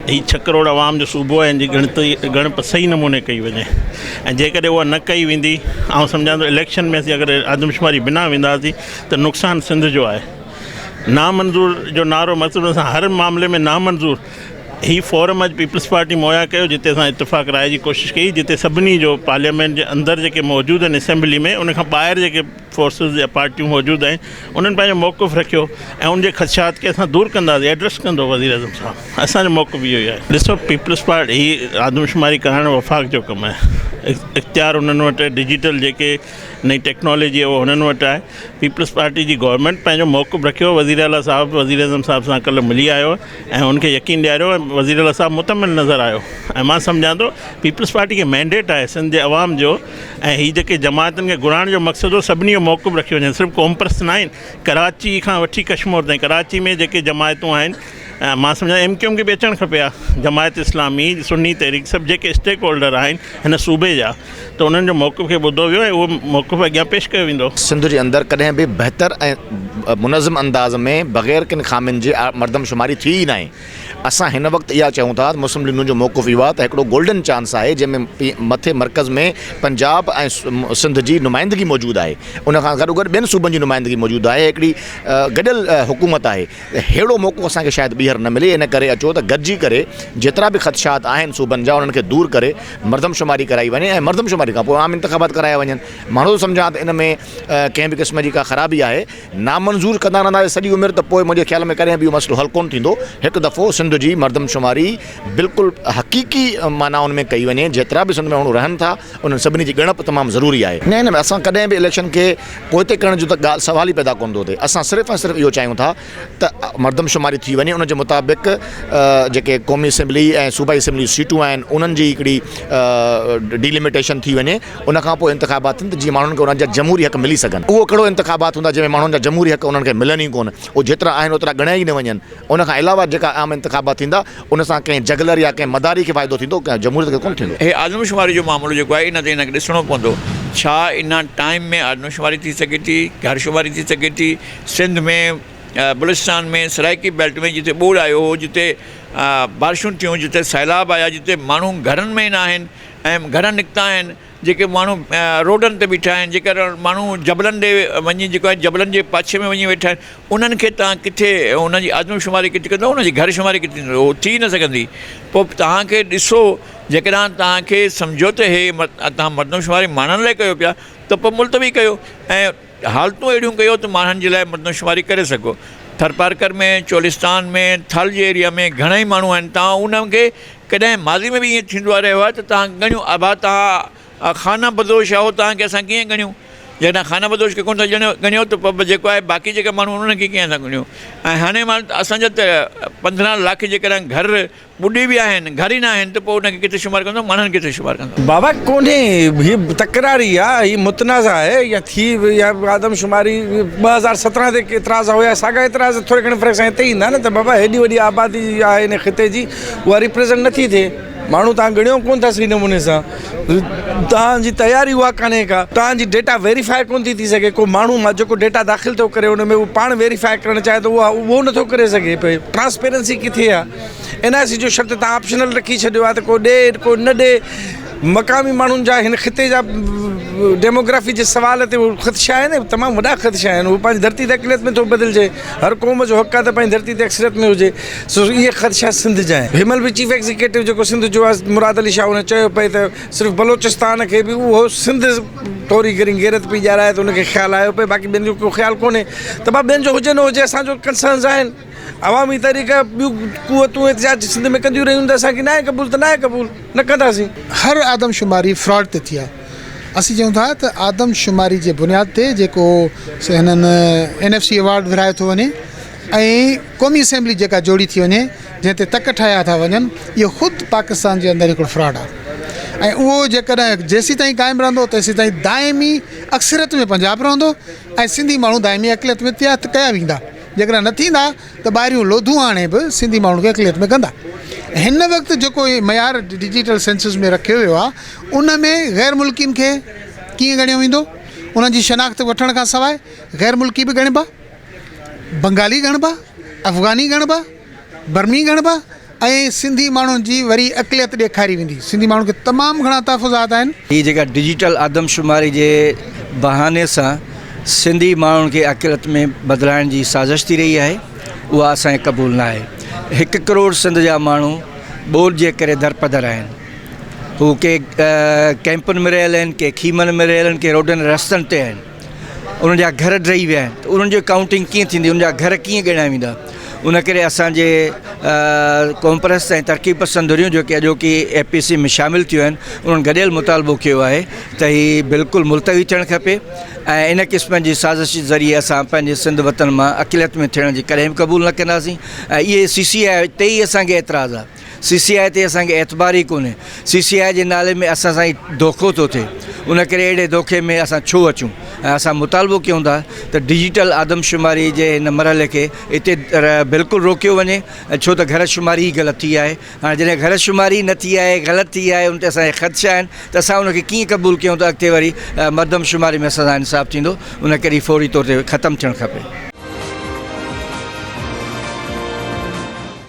هي ڇهه ڪروڙ عوام جو صوبو آهي ان جي ڳڻتي ڳڻپ صحيح نموني ڪئي وڃي ۽ جيڪڏهن اها نه ڪئي ويندي آئون سمجهان ٿو اليڪشن ۾ اسين اگر آدمشماري بنا وينداسين ته نقصان سنڌ جو آهي نامنظور جو نعرو مطلب اسان هر معاملي ۾ نامنظور هي فورم اڄ پيپلز پارٽي مهيا ڪيو جتي اسان اتفاق راء جي ڪوشش ڪئي جتي سڀني جو پارليامينٽ جي اندر جيڪي موجود آهن اسيمبلي ۾ ان کان ٻاهر جيڪي فورسز يا پارٽيون موجود آهن انهن پنهنجو موقف رکيو ۽ ان جي خدشات کي اسان دور ڪنداسين ايڊريس ڪندو وزيراعظم صاحب اسان جو موقف اهو ئي آهي. ڏسو پيپلز پارٽي هي آدمشماري ڪرائڻ وفاق جو ڪم آهي اختيار انهن وٽ آهي ڊجيٽل جيڪي نئين ٽيڪنالاجي آهي اهو انهن وٽ آهي پيپلز پارٽي جي گورنمينٽ پنهنجو موقف رکيو وزيراعليٰ صاحب وزيراعظم صاحب سان ڪلهه ملي آيو ۽ ان کي يقين ڏياريو ۽ وزيراعليٰ صاحب مطمئن نظر آيو ۽ مان سمجهان ٿو پيپلز پارٽي کي مينڊيٽ آهي سنڌ جي عوام جو ۽ هي جيڪي جماعتن کي گهرائڻ جو مقصد هو سڀني جو موقف رکيو وڃي صرف قومپرست نه آهن ڪراچي کان وٺي ڪشمور تائين ڪراچي ۾ جيڪي جماعتون آهن مان سمجهان ايم ڪيو ايم کي به اچڻ کپي ها جماعت اسلامي سني تحريڪ سڀ جيڪي اسٽيڪ هولڊر آهن هن صوبي جا ته انهن جو موقف کي ٻڌو ويو ۽ اهو موقف اڳيان پيش ڪيو ويندو. سنڌ جي اندر ڪڏهن به بهتر ۽ منظم انداز ۾ بغير ڪن خامين جي مردم شماري ٿي ئي ناهي. اسان هن وقت اها چئون ٿا ته مسلم ليگ ن جو موقف اهو آهي ته هڪڙو گولڊن چانس آهي جنهن ۾ مٿي مرڪز ۾ پنجاب ۽ سنڌ جي نمائندگي موجود آهي ان کان گڏوگڏ ٻين صوبن جي نمائندگي موجود آهي هڪڙي گڏيل حڪومت آهي ته ههڙو موقعو اسان کي شايد ٻيهر نه ملي ان ڪري اچو ته گڏجي ڪري جيترا به خدشات آهن صوبن جا انهن کي دور ڪري مردم شماري ڪرائي وڃي ۽ مردم شماري کان پوء عام انتخابات ڪرايا وڃن مان نٿو سمجهان ته ان ۾ ڪنهن به قسم جي ڪا خرابي آهي نامنظور ڪندا رهنداسين سڄي عمر ته پوء منهنجي خيال ۾ ڪڏهن به اهو مسئلو حل ڪونه ٿيندو. هڪ دفعو سنڌ جي مردم شماري بلڪل حقيقي معنائن ۾ ڪئي وڃي، جيترا به سنڌ ۾ ماڻهو رهن ٿا انهن سڀني جي ڳڻپ تمام ضروري آهي. نه نه اسان ڪڏهن به اليڪشن کي پوئتي ڪرڻ جو ته ڳالهه سوال ئي پيدا ڪونه ٿو ٿئي. اسان صرف ۽ صرف اهو چاهيون ٿا ته مردم شماري ٿي وڃي ان جي مطابق جيڪي قومي اسيمبلي ۽ صوبائي اسيمبلي جون سيٽون آهن انهن جي هڪڙي ڊيلميٽيشن ٿي وڃي. ان کان پوء انتخابات ٿين ته جيئن ماڻهن کي انهن جا جمهوري حق ملي سگهن. اهو ڪهڙو انتخابات هوندا جنهن ۾ ماڻهن جا جمهوري حق انهن کي ملن ئي ڪونه. اهي جيترا آهن اوترا ڳڻيا ئي نه وڃن. ان کان علاوه جيڪا عام انتخابات ٿيندا ان سان ڪنهن جگلر يا ڪنهن مداري کي فائدو ٿيندو ڪنهن جمهوريت کي ڪونه ٿيندو. هي آدمشماري جو معاملو جيڪو آهي ان تي هن کي ڏسڻو پوندو. ڇا ان ٽائيم ۾ آدمشماري ٿي سگهي ٿي، گهر شماري ٿي سگهي ٿي. سنڌ ۾ بلوچستان ۾ سرائيڪي بيلٽ ۾ جتي ٻوڏ آيو هو، جتي بارشون ٿيون، جتي سيلاب آيا، جتي ماڻهو گهرن ۾ ئي نه آهن ۽ گهر نڪتا آهن، جيڪي ماڻهو روڊن تي بيٺا آهن، جيڪي ماڻهو جبلن ڏي وڃي جيڪو آهي جبلن جي پاڇي ۾ وڃي ويٺا آهن، انهن کي توهان ڪٿي انهن جي آدمشماري ڪٿي ڪندؤ، انهن جي گهر شماري ڪٿي ٿيندي، اهو ٿي نه سگهندي. پوء توهان کي ڏسو جيڪڏهن توهان کي سمجهو ته هي توهان مردمشماري ماڻهن لاء ڪيو پيا ته پوء ملتوي ڪيو ۽ حالتون اهڙيون ڪيو ته ماڻهن جي لاء مردمشماري ڪري سگهو. ٿرپارڪر ۾، چولستان ۾، ٿل جي ايريا ۾ گهڻائي ماڻهو آهن، توهان انهن کي ڪڏهن ماضي ۾ به ائين ٿيندو رهيو آهي ته توهان ڳڻيو ابا توهان خانه بدوش آهو توهان کي اسان ڪيئن ڳڻيون جيڪڏهن خانه بدوش کي ڪونه ٿا ڳڻيو ته پوء جيڪو آهي باقي جيڪا ماڻهو انهن کي ڪيئن ٿا ڳڻيو ۽ هاڻي ماڻهو اسان جا ته 15 لک جيڪڏهن گهر ٻڏي ويا آهن گهر ئي نه آهن ته پوء ان کي ڪٿي شمار ڪندو ماڻهن کي ڪٿي شمار ڪندو. بابا ڪونهي هي تڪراري آ هي متنازع آهي يا ٿي يا آدمشماري 2017 تي اعتراض هيا ساڳا اعتراض ٿوري گهڻي فرق سان هتي ايندا نه ته بابا هيڏي وڏي آبادي آهي هن خطي جي اها ريپريزنٽ نٿي ٿئي ماڻهو تان ڳڻيو ڪون ٿا صحيح نموني سان تان جي تياري اها ڪانهي ڪا تان جي ڊيٽا ويريفائي ڪون ٿي ٿي سگهي ڪو ماڻهو مان جيڪو ڊيٽا داخل ٿو ڪري ان ۾ اهو پاڻ ويريفائي ڪرڻ چاهي ته اها اهو نٿو ڪري سگهي پئي ٽرانسپيرنسي ڪٿي آهي اين آء سي جو شرط تان آپشنل رکي ڇڏيو آهي ته ڪو ڏي ڪو نه ڏي مقامي ماڻهن جا هن خطي جا ڊيموگرافي جي سوال تي خدشا آهن تمام وڏا خدشا آهن هو پنهنجي ڌرتي تي اقليت ۾ ٿو بدلجي هر قوم جو حق آهي ته پنهنجي ڌرتي تي اڪثريت ۾ هجي سو اهي خدشا سنڌ جا آهن هن مهل به چيف ايگزيڪيٽو جيڪو سنڌ جو آهي مراد علي شاهه ان چيو پئي ته صرف بلوچستان کي به اهو سنڌ توري گري غيرت پئي ڏيارائي ته ان کي خيال آيو پئي باقي ٻين جو ڪو خيال ڪونهي ته ڀا ٻين جو هجي نه هجي اسان جو ڪنسرنز آهن عوامي تحريڪ ٻيون قوتون احتجاج سنڌ ۾ ڪنديون رهيون ته اسان کي ناهي قبول ته ناهي قبول نه ڪنداسين. هر آدمشماري فراڊ تي ٿي آهي. اسين چئون ٿا ته آدمشماري جي بنياد تي جيڪو هنن اين ايف سي ايوارڊ ورهايو ٿو وڃي ۽ قومي اسيمبلي جيڪا جوڙي ٿي وڃي جنهن تي تڪ ٺاهيا ٿا وڃن اهو خود پاڪستان جي اندر هڪڙو فراڊ آهي ۽ اهو جيڪڏهن جيسيتائين قائم رهندو تيسيتائين دائمي اڪثريت ۾ پنجاب رهندو ۽ سنڌي ماڻهو دائمي اقليت ۾ ڪيا ويندا. جيڪڏهن نه ٿيندا ته ٻاهريون لوڌون آڻي به سنڌي ماڻهن کي اقليت ۾ ڪندا. هن وقت جيڪو معيار ڊجيٽل سينسس ۾ رکيو ويو آهي ان ۾ غير ملڪين کي ڪيئن ڳڻيو ويندو؟ انهن جي شناخت وٺڻ کان سواء غير ملڪي به ڳڻبا، بنگالي ڳڻبا، افغاني ڳڻبا، برمي ڳڻبا. ۽ سنڌي ماڻهن جي وري اقليت ڏيکاري ويندي. سنڌي ماڻهن کي تمام گهڻا تحفظات آهن. هي جيڪا ڊجيٽل آدمشماري جي بهاني سان سنڌي ماڻهن کي اقليت ۾ بدلائڻ جي سازش ٿي رهي آهي اها اسان کي قبول نه آهي. هڪ ڪروڙ سنڌ جا ماڻهو ٻوڏ جي ڪري درپدر آهن. هو ڪي ڪئمپن ۾ رهيل آهن، ڪي خيمن ۾ رهيل آهن، ڪي روڊن رستن تي آهن. انهن جا گهر ڊهي ويا آهن ته انهن جو ڪائونٽنگ ڪيئن ٿيندي انهن جا گهر ڪيئن ڳڻيا ويندا ان ڪري اسانجي قومپرست ۽ ترقي پسند ڌريون جيڪي اڄوڪي اي پي سي ۾ شامل ٿيون آهن انهن گڏيل مطالبو ڪيو آهي ته هي بلڪل ملتوي ٿيڻ کپي ۽ ان قسم جي سازش جي ذريعي اسان پنهنجي سنڌ وطن مان اقليت ۾ ٿيڻ جي ڪڏهن به قبول نه ڪنداسين ۽ اهي سي سي آء تي ئي اسانکي اعتراض آهي سي سي آء تي اسان کي اعتبار ئي ڪونهي، سي سي آء جي نالي ۾ اسان سان ئي دوکو ٿو ٿئي، ان ڪري اهڙي دوکي ۾ اسان ڇو اچون ۽ اسان مطالبو ڪيون ٿا ته ڊجيٽل آدمشماري جي هن مرحلي کي اتي بلڪل روڪيو وڃي ۽ ڇو ته گهر شماري ئي غلط ٿي آهي، هاڻي جڏهن گهر شماري ئي نه ٿي آهي، غلط ٿي آهي، ان تي اسان کي خدشا آهن ته اسان ان کي ڪيئن قبول ڪيون ته اڳتي وري مردم شماري ۾ اسان سان انصاف ٿيندو، ان ڪري فوري طور تي ختم ٿيڻ کپي.